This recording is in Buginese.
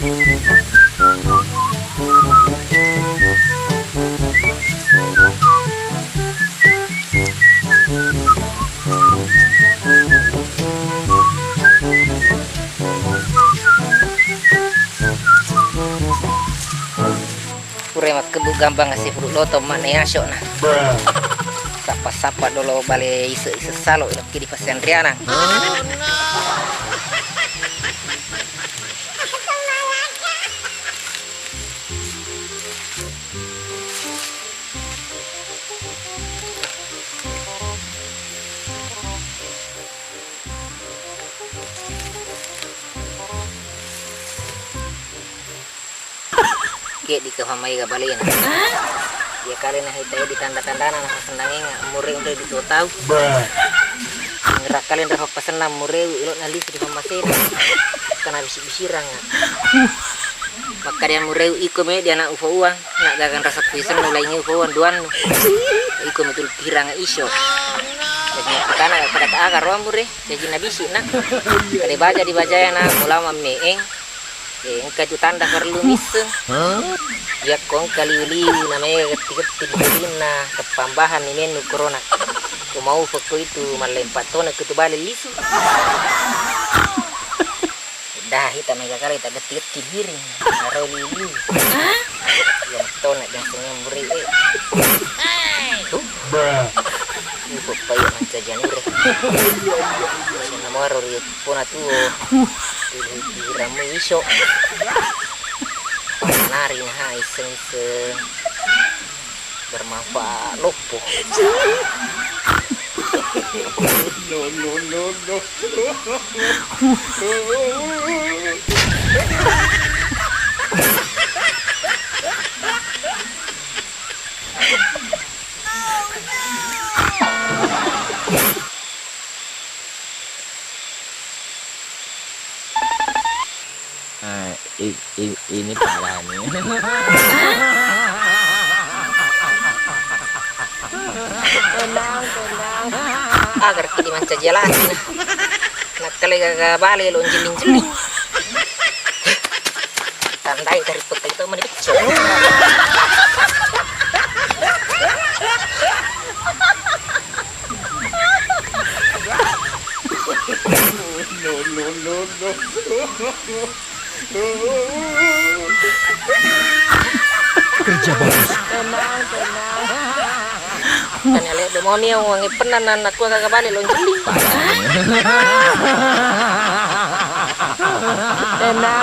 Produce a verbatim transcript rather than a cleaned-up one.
Pura makkebbu gampang kasi furu loto, makna yasyo na. Sappa-sappa dolo bale ise-ise salo, ilokki di pasenriana. Keddi ke fammaega balena. Iya kale na hita di tanda-tandana na sennangenga mure unre di tuo tau. Ngerak kale nre pasenna mure ilo na lisu di fammasena. Kana bisi-bisiranga. Makkadia mureu iko me di anak ufa uang, nak gagang rasa kuisen nulai ngi ufa uang duannu. Iko metul pirang iso. Jadi kana pada aga roang mure, jadi nabisi nak. Kade baja di bajaya na mulama meeng. Eh, engka tu tanda perlu misseng. Yakko engka liu-liu na mega getti-getti di dudinna, keppambahan ni mennu corona. Ko mau fekko itu mallempa tona ke tu bale lisu. Dah, hita mega kale ta getti-getti hiring. Naro liu-liu. Yang tona jangan senyum beri, eh. Tuh. Ini kok payah mancaji anure. Sana maro ri pona tuo. Tulu pirammu iso. Nari nah iseng-iseng. Bermanfaat loppo. No, no, no, no. Ah, i-, i-, ini parah nih. Tenang, tenang. Agar ki dimancaji alaki na. Nakkale gaga bale lo jelling-jelling. Tandai dari pekka itu meni pecco. No, no, no, no. Kerja bagus. Tenang, tenang. Kan ale de moni yang wangi penan anakku kagak balik lonjeli. Tenang.